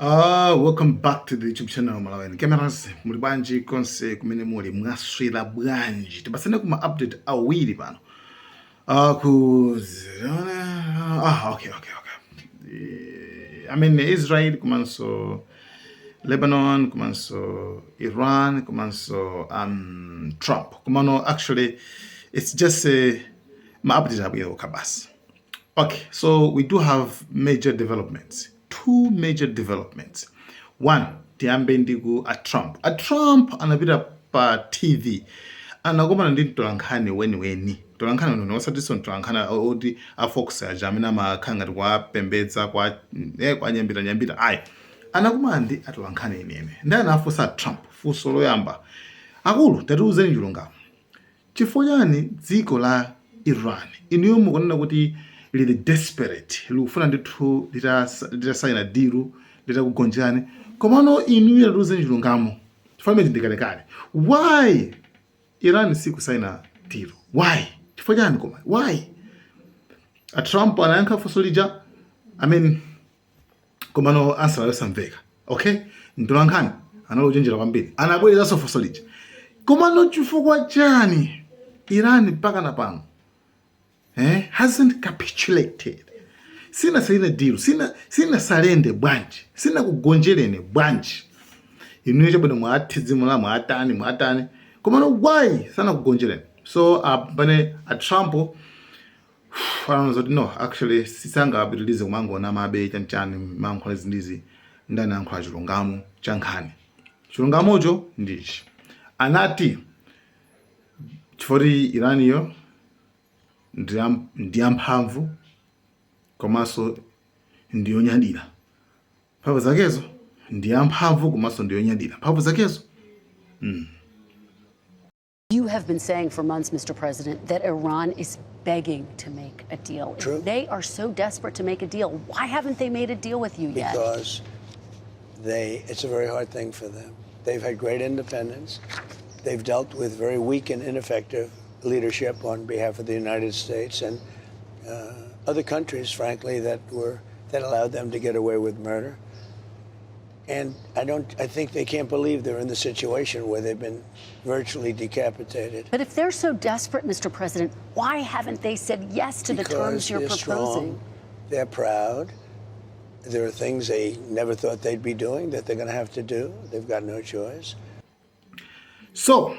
Welcome back to the YouTube channel Malawi Cameras. Muli bwanji konse kumene muli? Mwaswera bwanji? Tipasane kuma update awiri pano. Ku okay. I mean, Israel kumanso Lebanon, kumanso Iran, kumanso Trump. Kumano actually it's just a ma update awiri okha basi. Okay, so we do have major developments. Two major developments. One, tiyambe ndi ku a Trump. A Trump anapita pa TV, anakumana ndi mtolankhani weniweni. Mtolankhani weniweni, osatinso mtolankhani oti a Fox aja amene amakhala ngati kuwapembedza kwa kwa nyambita nyambita, ayi. Anakumana ndi atolankhani enieni. Ndi anafunsa Trump funso loyamba: "Akulu, tatiuzeni chilungamo, chifukwa chani dziko la Iran, inuyo mukunena kuti lili desperate, likufuna ndithu litasayina deal, litakugonjerani, komano inuyo tatiuzeni chilungamo, chifukwa imene ndikalekale, why Iran sikusayina deal? Why? Chifukwa chani? Koma why?" A Trump anayankha funso lija, I mean, komano answer yosamveka. Okay, mtolankhani analochenjera kwambiri, anabwerezanso funso lija: "Komano chifukwa chani Iran mpaka na pano hasn't capitulated, sina deal, sina surrender bwanji, sina kugonjereni bwanji? Inuyo chabwino mwathidzimula, mwatani, mwatani, komano why sana kugonjereni?" So pane a Trump anaona zoti no, actually sisangapitilize kumangona mabe chanichani mayankhula zindizi. Ndani ayankhula chilungamo cha nkhani. Chilungamocho ndichi: anati chifukwa Iraniyo ndi yamphamvu komanso ndiyonyadira. Mphamvu zakezo ndi yamphamvu komanso ndiyonyadira mphamvu zakezo. You have been saying for months, Mr. President, that Iran is begging to make a deal. True. If they are so desperate to make a deal, why haven't they made a deal with you yet? Because it's a very hard thing for them. They've had great independence. They've dealt with very weak and ineffective leadership on behalf of the United States and other countries, frankly, that allowed them to get away with murder. And I don't. I think they can't believe they're in the situation where they've been virtually decapitated. But if they're so desperate, Mr. President, why haven't they said yes to the terms Because you're they're proposing? strong, they're proud. There are things they never thought they'd be doing that they're going to have to do. They've got no choice. So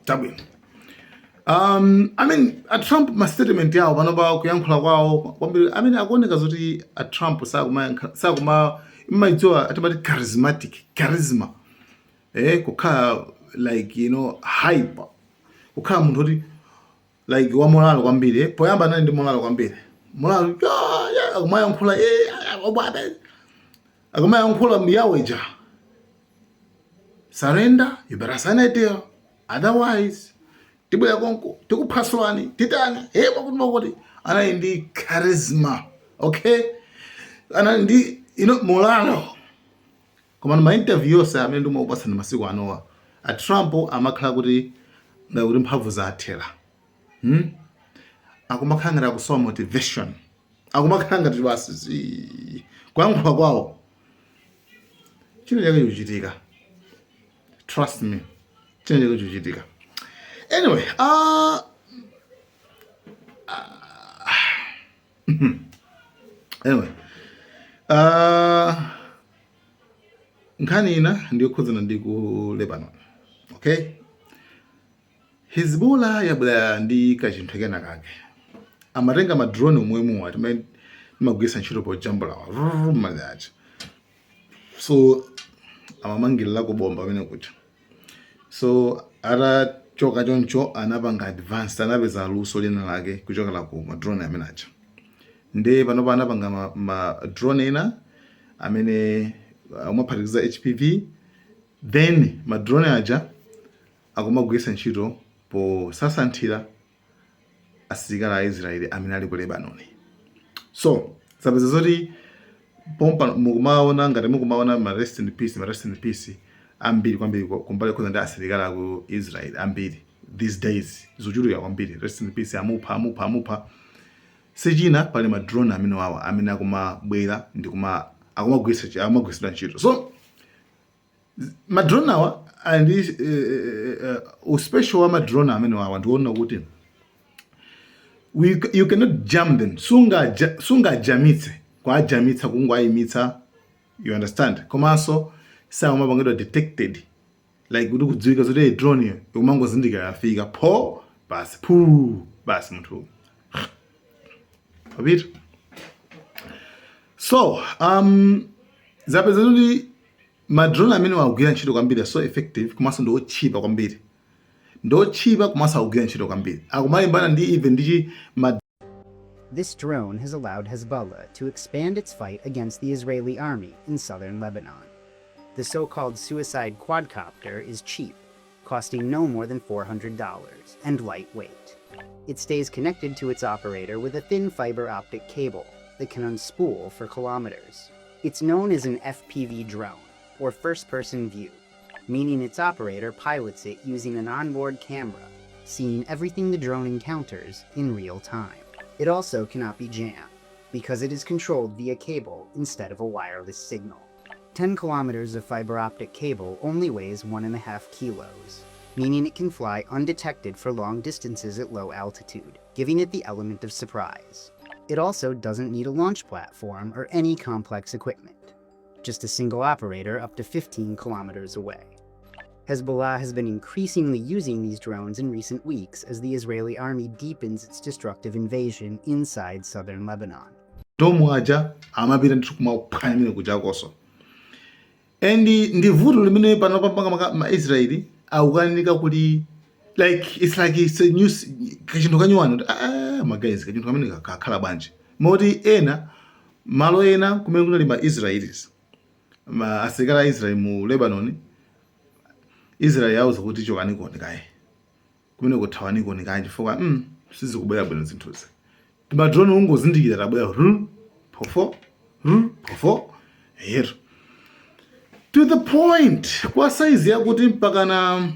tabwino, I mean, a Trump ma statement yawo panopa, kuyankhula kwawo kwambiri, I mean, akuoneka zoti a Trump sakumayankha, sakuma imaidziwa atimati charismatic, charisma, kukhala like hyper, kukhala munthu kuti like wa morale kwambiri. Poyamba anali ndi morale kwambiri, morale ya akumayankhula, akumayankhula miyaweja, "Surrender, you better sign a deal, otherwise tibwera konko, tikuphwasulani, titani," pakuti pakuti anali ndi charisma, okay, anali ndi morale. Koma ma interview yonse amene ndimaupasani masiku anowa, a Trump amakhala kuti ngakuti mphamvu zathera, Akumakhala ngati akusowa motivation, akumakhala ngati basi kuyankhula kwawo china chake chikuchitika. Trust me, china chake chikuchitika. Anyway, anyway, nkhani ina ndiyokhudzana ndi ku Lebanon. Okay, Hezbollah yabwera ndi kachinthu kena kake. Amatenga ma drone omwemuwa timene timagwiritsa ntchito pojambulawa mali aja, so amamangirira kubomba amene kuja. So atachoka choncho, anapanga advance, anapeza luso lina lake kuchokera ku ma drone amene aja. Ndi panopa anapanga ma drone ena amene umaphatikiza FPV, then ma drone aja akumagwiritsa ntchito posasanthira asilikali a Israeli amene ali ku Lebanon. So zapeza zoti pompa mukumaona ngati mukumaona ma rest in peace, ma rest in peace ambiri kwambiri kumbali khoza ndi asilikali aku Israel ambiri these days, zochuluka kwambiri, rest in peace, amupha, amupha, amupha. Sichina, pali ma drone amene wawa amene akumabwera ndi kuma Akumagwiritsidwa ntchito. So ma drone awa ali ndi uspecial wa ma drone amene wawa, ndiona kuti you cannot jam them. Sungajamitse, kwajamitsa, kungoayimitsa, you understand? Komanso samapangidwa detected, like kuti kudziwika zoti, "Hey, drone iyo ikumangozindikira yafika pho, basi, phu, basi, munthu wapita." So zapeza kuti ma drone amene akugwira ntchito kwambiri, so effective, komanso ndi otchipa kwambiri, ndi otchipa komanso akugwira ntchito kwambiri, akumalimbana ndi even ndi ma This drone has allowed Hezbollah to expand its fight against the Israeli army in southern Lebanon. The so called suicide quadcopter is cheap, costing no more than $400, and lightweight. It stays connected to its operator with a thin fiber optic cable that can unspool for kilometers. It's known as an FPV drone, or first person view, meaning its operator pilots it using an onboard camera, seeing everything the drone encounters in real time. It also cannot be jammed, because it is controlled via cable instead of a wireless signal. 10 kilometers of fiber optic cable only weighs 1.5 kilos, meaning it can fly undetected for long distances at low altitude, giving it the element of surprise. It also doesn't need a launch platform or any complex equipment, just a single operator up to 15 kilometers away. Hezbollah has been increasingly using these drones in recent weeks as the Israeli army deepens its destructive invasion inside southern Lebanon. Dome aja amapita ndithu kumaphwanya amene kujakoso, and ndi vuto limene pano pamanga ma Israeli akukanika kuti, like it's a new kachinthu kanyuwani kuti, ah, ma guys, kachinthu kamene kakhala bwanji, moti ena malo ena kumene kunali ma Israelis, ma asilikali a Israel mu Lebanon, Israel yauza kuti chokanikoni kaye kumene, kuthawanikoni kaye, chifukwa sizikubwera bwino zinthuzi. Ma drone ungozindikira tabwera, ru pofo ru pofo here, to the point kwa size yakuti mpakana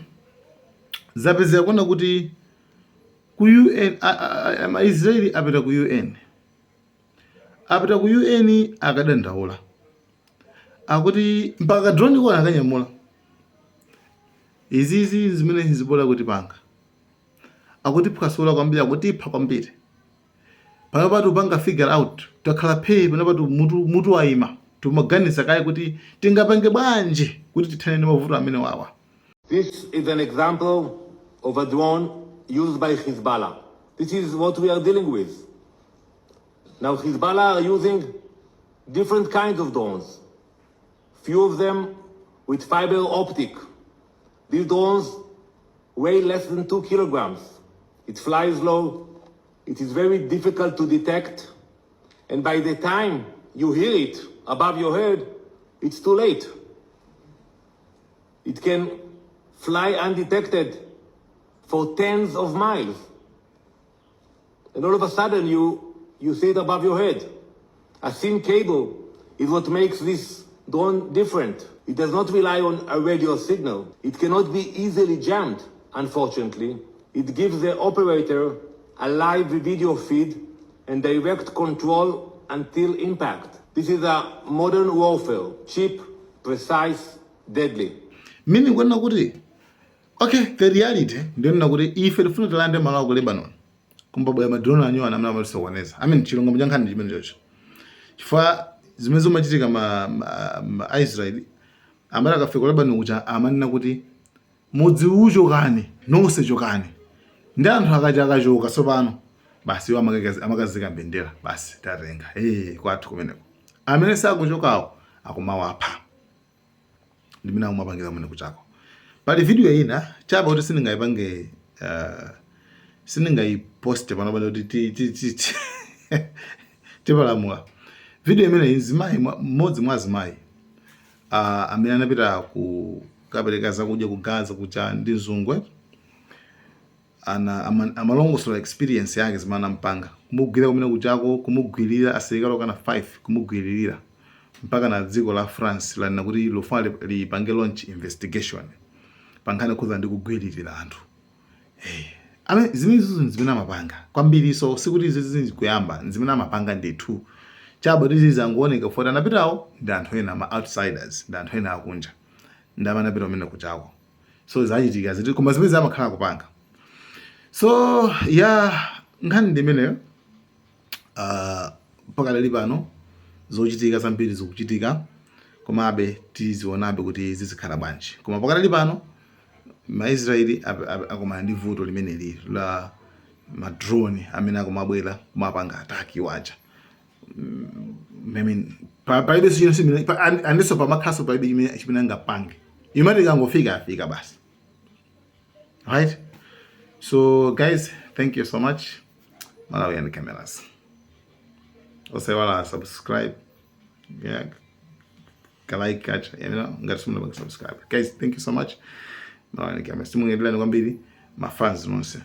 zapezeka kuona kuti ku UN ma Israeli apita ku UN, apita ku UN akadandaula, akuti mpaka drone kuona akanyamula izizi zimene Hezbollah kuti panga, akuti phwasula kwambiri, akutipha kwambiri. Pano pati upanga figure out, takhala phee pano pati mutu, mutu wayima, timaganiza kaye kuti tingapange bwanji kuti tithane ndi mavuto amene wawa. This is an example of a drone used by Hezbollah. This is what we are dealing with. Now, Hezbollah are using different kinds of drones, few of them with fiber optic. These drones weigh less than 2 kilograms. It flies low. It is very difficult to detect. And by the time you hear it above your head, it's too late. It can fly undetected for tens of miles. And all of a sudden, you see it above your head. A thin cable is what makes this drone different. It does not rely on a radio signal. It cannot be easily jammed, unfortunately. It gives the operator a live video feed and direct control until impact. This is a modern warfare, cheap, precise, deadly. Meaning kunena kuti, okay, the reality ndionena kuti ife tifuna tilande malo aku Lebanon, kumbabwera ma drone anyuwa amene amatisokoneza. I mean, chilungamo cha nkhani chimene chocho, chifukwa zimene zimachitika, ma Israeli amene akafika ku Lebanon kuja amanena kuti mudzi uchokani nonse, chokani, ndi anthu akaja akachoka, tsopano basi iwo amakazika mbendera, basi, tatenga kwathu kumeneko. Amene sakuchokawo akumawapha, ndimene akumapangira kumene kuchako. Pali video ina chapa kuti sindingayipange, sindingayiposte pano pano kuti tipalamula video imene mzimayi mmodzi mwa azimayi amene anapita ku kapereka zakudya ku Gaza kucha ndi mzungwe ana amalongosola experience yake, zimene anampanga kumugwira kumene kuchako, kumugwirira asilikali okwana 5, kumugwiririra mpaka na dziko la France lanena kuti lofuna lipange launch investigation pa nkhani yokhudza ndi kugwiririra anthu. Ame zimene zizo zimene amapanga kwambiri, so sikuti izi zikuyamba, zimene amapanga ndithu. Chabo tizizangooneka foti anapitawo ndi anthu ena, ma outsiders, ndi anthu ena akunja, ndi amene anapita kumene kuchako. So zachitika ziti, koma zimene zamakhala kupanga. So yeah, nkhani ndi imeneyo. Pakadali pano zochitika zambiri zikuchitika, komabe tizionabe kuti zizikhala bwanji. Koma pakadali pano Maisraeli akumana ndi vuto limeneli la ma drone amene akumabwera kumapanga attack waja. I mean, palibe chinthu chimene andiso pamakhaso, palibe chimene angapange. Imati ikangofika, afika basi, right? So guys, thank you so much. Malawi and Cameras, osaiwala subscribe, yeah, ka like kacha, ngati simunapanga subscribe. Guys, thank you so much. Malawi and Cameras, timungendelani kwambiri, ma fans nonse.